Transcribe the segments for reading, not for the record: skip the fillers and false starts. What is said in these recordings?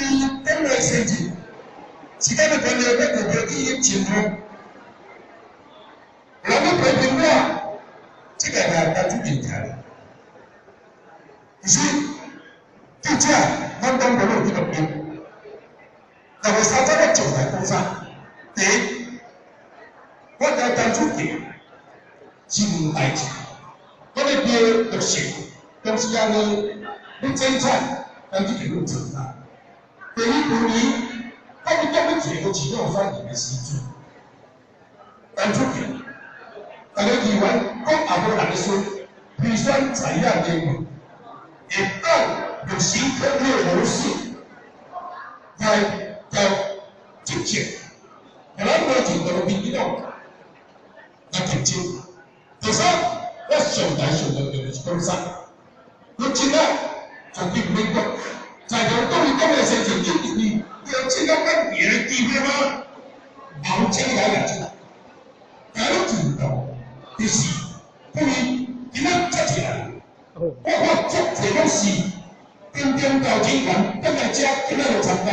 伊講話先進，時間的關係，我特別記憶真好。人咧批評我，這個係單主人才。其實，記者，咱講過有去錄音，六月三十我上台講啥？第一，我交單主任是兩代志，我咧編綠色，公司安尼，你剪彩，單主任攏做啦。第二，舊年國民黨欲提個市長選舉的時陣，單主任，逐个議員講也無人的時，推選在野聯盟，會當用新科學模式來交執政，予咱無盡到民進黨來競爭。第三，我上台上重要就是講啥？我今仔絕對毋免講，在場黨伊講的先進，你認為有這個較贏的機會嗎？無這個來出來，假如運動就是因為今仔遮濟人，我看足濟攏是中中教人員轉來遮，今仔就參加。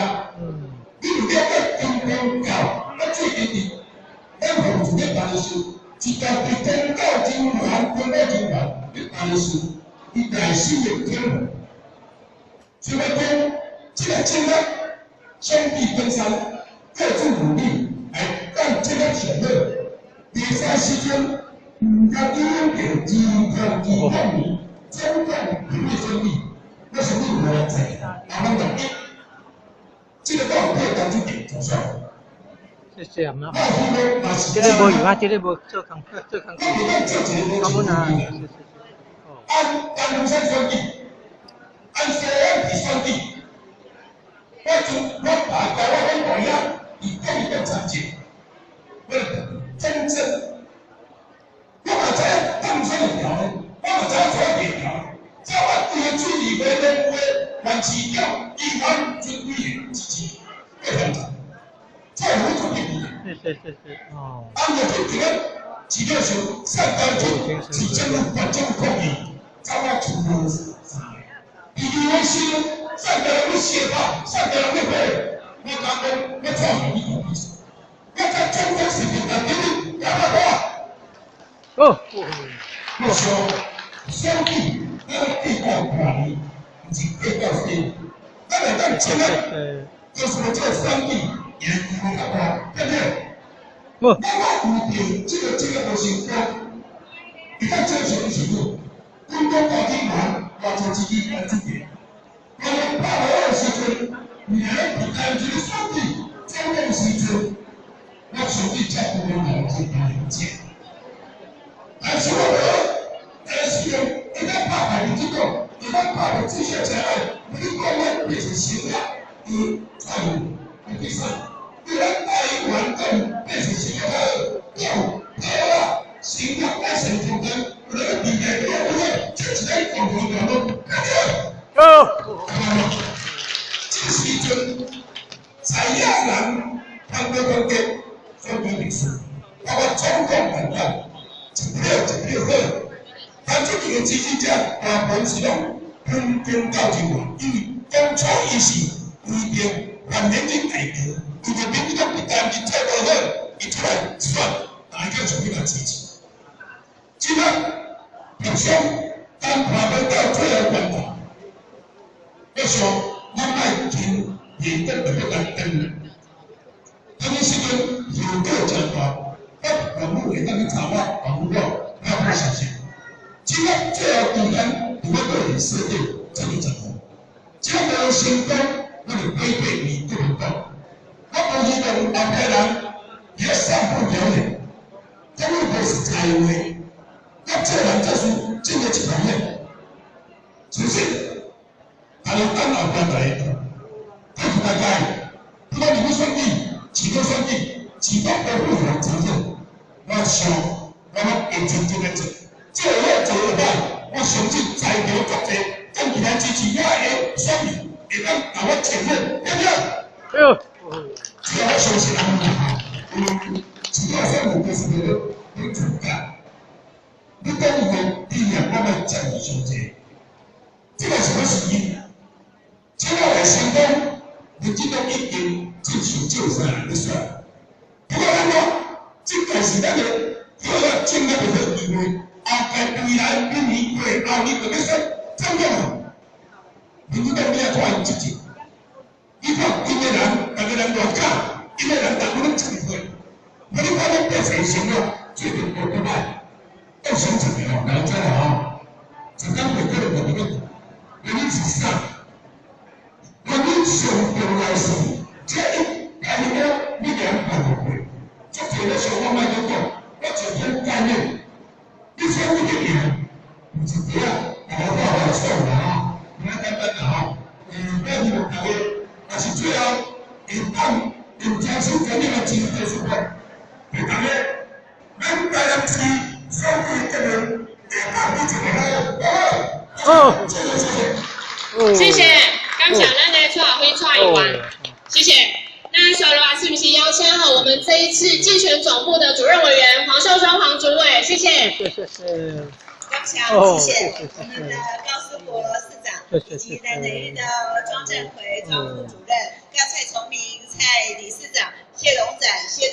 你有了解中中教？我最近佇咱紅組咧辦的時，一家對宗教人員、宗教人員咧辦的時，伊內心的體會。所以我講，這個政策相比登山，各自努力來讓這個上好。第三時陣，毋敢影響到2020年總統特別選舉，我相信無人在，阿咱六一，這個我有配當主任做選。謝謝阿媽。我希望嘛是這個無用啊，這個無做工課，做工我袂當做一個課。根本啊，是是是。按按龍山選舉，按西安去選舉，我從我爸教我阮大爺，佇國民黨參政，我就總政，我嘛知影當選會調的，我嘛知影做會調的，只我規个水利會、農會、縣市長、議員、軍委員支持，過向前，這是我決定的。是是是是，哦。按照這個市長上，上高級市政府、縣政府抗議，走到出門三個。第二位是上個人去寫吧，上個人去回，我講講，我創業你講意思，我在中國視頻內頂200多。哦。我想，選舉，咱計較權利，毋是計較勢，咱會當穿啊，就是這個選舉贏機會較大，對不對？我我有著這個無成功，伊較正常是講，軍工大集團偌濟資金來支持，我們拍落的時陣，毋是咧伫台一個選舉總統時陣，我相信這部分人是大理解。但是我無，但是用伊咧拍敗民進黨，伊咧拍敗這些車愛，你講我變成新的，伊蔡英文第三。你咱台灣講變成新的較好，夠好啦，新的改善空間，有那個地帶對不對？這是咱共同大路，對不對？哦。這時陣，在野人通過團結，選舉歷史，包括總統大選，一票一票好。但這邊的支持者大部分是攏軍中教人員，因為當初伊是規定反年金改革，為著民進黨不但伊做無好，伊出來選，大家就去來支持。這擺平常當看無到最後關頭，我想咱愛聽認真就欲來等。當彼時陣效果誠大，我網絡會當去查我網絡我，我不相信。這擺最後期間，佇我個人設定這麼真好，這個無成功，我就改變為國民黨。我無希望後壁人佇咧散布謠言，講你無是在話，我做人做事這個一方面，是不是？大家等後壁來，告訴大家，不管你們選舉，市長選舉，市長都不能承認。我想，我們會認真來做，做好做會歹，我相信在場足濟，更起來支持我的選民，會當共我前面，對不對？對。只要我相信，主要選民就是為了你主干，你講伊個理念，我欲佔伊上濟，這個是我是因，這個會成功，民進黨已經進行正式咧選。不過咱講，這屆是咱的好啊，政策的好機會，後擺未來明年過後年就欲選總統啊。民進黨你愛看𪜶執政，你看𪜶的人，逐个人偌敢，𪜶的人逐個攏一歲。我你看恁百姓生活最近無幾擺，夠省一個吼，來知啦吼。10天袂可能就佇咧，原因是啥？原因上重要是，這一家己講你200歲，足濟咧想我莫閣講，我就講概念。你選舉去贏，毋是對啊，大家看來爽啦吼，毋簡單啦吼。我希望大家，若是最後會當用真心誠意來支持說法，對大家，咱台南市選舉結論會當比一個好，哦，謝謝謝謝。謝謝，感謝咱的蔡輝蔡議員，謝謝。那接下來是不是邀請好我們這一次競選總部的主任委員黃秀雙黃主委，謝謝。謝謝謝。剛強，謝謝我們的高思博市長，以及南仁的莊振奎莊副主任，跟蔡崇明蔡理事長、謝榮展謝董。